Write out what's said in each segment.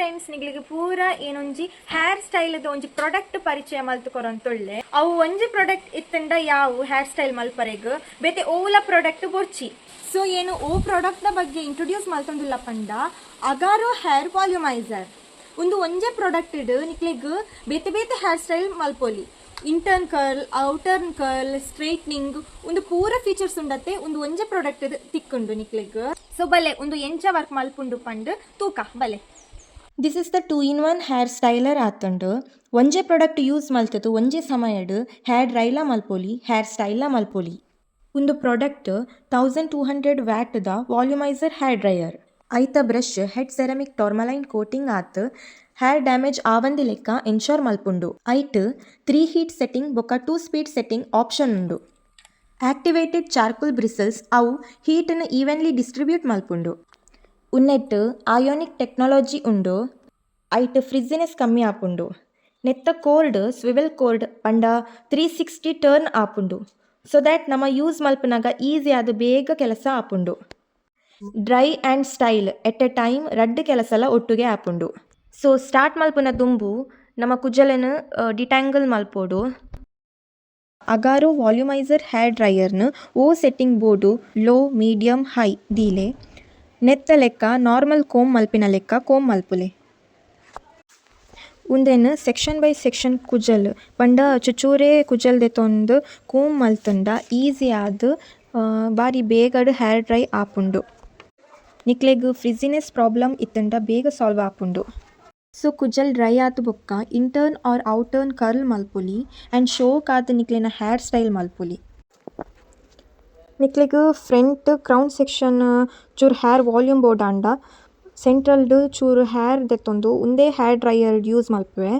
Friends, ನಿಗ್ಲಿಗೆ ಪೂರ ಏನೊಂಜಿ hair style ಒಂಜಿ product ಪರಿಚಯ ಮಲ್ತು ಕೊರೊಂತೊಳ್ಳೆ. ಅವು ಒಂಜಿ ಪ್ರಾಡಕ್ಟ್ ಇತ್ತಂಡ ಯಾವು ಹೇರ್ ಸ್ಟೈಲ್ ಮಲ್ಪರೆಗ್, ಬೇತೆ ಓಲ ಪ್ರಾಡಕ್ಟ್ ಬೊರ್ಚಿ. ಸೊ ಏನು ಓ ಪ್ರಾಡಕ್ಟ್ ದ ಬಗ್ಗೆ ಇಂಟ್ರೊಡ್ಯೂಸ್ ಮಲ್ತೊಂದುಲ್ಲ ಪಂಡ, ಅಗಾರೋ ಹೇರ್ ವಾಲ್ಯೂಮೈಸರ್. ಒಂದು ಒಂಜೆ ಪ್ರಾಡಕ್ಟ್ ನಿಕ್ಲೆಗ್ ಬೇತೆ ಬೇತೆ ಹೇರ್ ಸ್ಟೈಲ್ ಮಲ್ಪೊಲಿ. Internal curl, outer curl, straightening, ಒಂದು ಪೂರ ಫೀಚರ್ಸ್ ಉಂಡತ್ತೆ ಒಂದು ಒಂಜೆ ಪ್ರಾಡಕ್ಟ್ ತಿಕ್ಕುಂಡು ನಿಕ್ಲೆಗ್. ಸೊ ಬಲೆ, ಒಂದು ಎಂಚ ವರ್ಕ್ ಮಲ್ಪುಂಡು ಪಂಡ್ ತೂಕ ಬಲೆ. This is the two in one hair styler ಆತುಂಡು. ಒಂಜೆ ಪ್ರಾಡಕ್ಟ್ ಯೂಸ್ ಮಲ್ತದು ಒಂಜೆ ಸಮಯಡ್ ಹೇರ್ ಡ್ರೈಲ ಮಲ್ಪೊಲಿ, ಹೇರ್ ಸ್ಟೈಲ ಮಲ್ಪೊಲಿ. ಉಂದು ಪ್ರಾಡಕ್ಟ್ 1200 ವ್ಯಾಟ್ದ ವಾಲ್ಯೂಮೈಸರ್ ಹೇರ್ ಡ್ರೈಯರ್. ಐತ brush head ceramic tourmaline coating ಆತ್ ಹೇರ್ ಡ್ಯಾಮೇಜ್ ಆವಂದಿ ಲೆಕ್ಕ ಎನ್ಶೋರ್ ಮಲ್ಪುಂಡು. ಐಟ್ ತ್ರೀ ಹೀಟ್ ಸೆಟ್ಟಿಂಗ್ ಬೊಕ ಟೂ ಸ್ಪೀಡ್ ಸೆಟ್ಟಿಂಗ್ ಆಪ್ಷನ್ ಉಂಡು. ಆಕ್ಟಿವೇಟೆಡ್ ಚಾರ್ಕೋಲ್ ಬ್ರಿಸಲ್ಸ್ ಅವು ಹೀಟ್ನ್ ಈವನ್ಲಿ ಡಿಸ್ಟ್ರಿಬ್ಯೂಟ್ ಮಲ್ಪುಂಡು. ಉನ್ನೆಟ್ ಅಯೋನಿಕ್ ಟೆಕ್ನಾಲಜಿ ಉಂಡು. ಐಟ್ ಫ್ರಿಜ್ಜಿನೆಸ್ ಕಮ್ಮಿ ಆಪುಂಡು. ನೆತ್ತ ಕೋರ್ಡ್ ಸ್ವಿವೆಲ್ ಕೋರ್ಡ್ ಪಂಡ 360 ಟರ್ನ್ ಆಪುಂಡು, ಸೊ that ನಮ ಯೂಸ್ ಮಲ್ಪುನಗ ಈಸಿ ಆದ್ ಬೇಗ ಕೆಲಸ ಆಪುಂಡು. Dry and style at a time, ರಡ್ಡ್ ಕೆಲಸಲ ಒಟ್ಟುಗೆ ಆಪುಂಡು. ಸೊ ಸ್ಟಾರ್ಟ್ ಮಲ್ಪುನ ದುಂಬು ನಮ ಕುಜಲನ್ ಡಿಟ್ಯಾಂಗಲ್ ಮಲ್ಪೊಡು. ಅಗಾರೋ ವಾಲ್ಯೂಮೈಸರ್ ಹೇರ್ ಡ್ರೈಯರ್ನ್ ಓ ಸೆಟ್ಟಿಂಗ್ ಬೋಡು, ಲೋ, ಮೀಡಿಯಂ, ಹೈ ದೀಲೆ. ನೆತ್ತ ಲೆಕ್ಕ ನಾರ್ಮಲ್ ಕೋಮ್ ಮಲ್ಪಿನ ಲೆಕ್ಕ ಕೋಮ್ ಮಲ್ಪುಲೆ. ಉಂದೆನ್ ಸೆಕ್ಷನ್ ಬೈ ಸೆಕ್ಷನ್ ಕುಜಲ್ ಪಂಡ ಚುಚೂರೆ ಕುಜಲ್ ದೆತೊಂದು ಕೋಮ್ ಮಲ್ತುಂಡ ಈಸಿ ಆದ್ ಬಾರಿ ಬೇಗಡ್ ಹೇರ್ ಡ್ರೈ ಆಪುಂಡು. ನಿಕ್ಲೆಗ್ ಫ್ರಿಜ್ಜಿನೆಸ್ ಪ್ರಾಬ್ಲಮ್ ಇತ್ತುಂಡ ಬೇಗ ಸಾಲ್ವ್ ಆಪುಂಡು. ಸೊ ಕುಜಲ್ ಡ್ರೈ ಆತ್ ಬೊಕ್ಕ ಇಂಟರ್ನ್ ಆರ್ ಔಟರ್ನ್ ಕರ್ಲ್ ಮಲ್ಪೊಲಿ ಆ್ಯಂಡ್ ಶೋಕ್ ಆದ್ ನಿಕ್ಲೆನ ಹೇರ್ ಸ್ಟೈಲ್ ಮಲ್ಪೊಲಿ. ನಿಕ್ಲೆಗ್ ಫ್ರಂಟ್ ಕ್ರೌನ್ ಸೆಕ್ಷನ್ ಚೂರು ಹೇರ್ ವಾಲ್ಯೂಮ್ ಬೋಡಾಂಡ ಸೆಂಟ್ರಲ್ಡ್ ಚೂರು ಹೇರ್ ದೆತ್ತೊಂದು ಉಂದೇ ಹೇರ್ ಡ್ರೈಯರ್ ಯೂಸ್ ಮಲ್ಪುವೆ.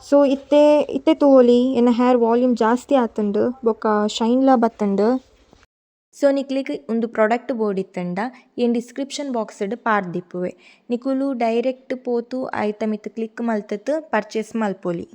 ಸೊ ಇತ್ತೆ ಇತ್ತೆ ತೂವೊಲಿ, ಎನ್ನ ಹೇರ್ ವಾಲ್ಯೂಮ್ ಜಾಸ್ತಿ ಆತುಂಡು ಬೊಕ ಶೈನ್ ಲ ಬತ್ತುಂಡು. ಸೊ ನಿಕ್ಲೆಗ್ ಉಂದು ಪ್ರಾಡಕ್ಟ್ ಬೋಡಿತ್ತುಂಡ ಏನ್ ಡಿಸ್ಕ್ರಿಪ್ಷನ್ ಬಾಕ್ಸ್ ಡ್ ಪಾಡ್ದಿಪ್ಪುವೆ. ನಿಕುಲು ಡೈರೆಕ್ಟ್ ಪೋತು ಐತ ಮಿತ್ತ್ ಕ್ಲಿಕ್ ಮಲ್ತುದು ಪರ್ಚೇಸ್ ಮಲ್ಪೊಲಿ.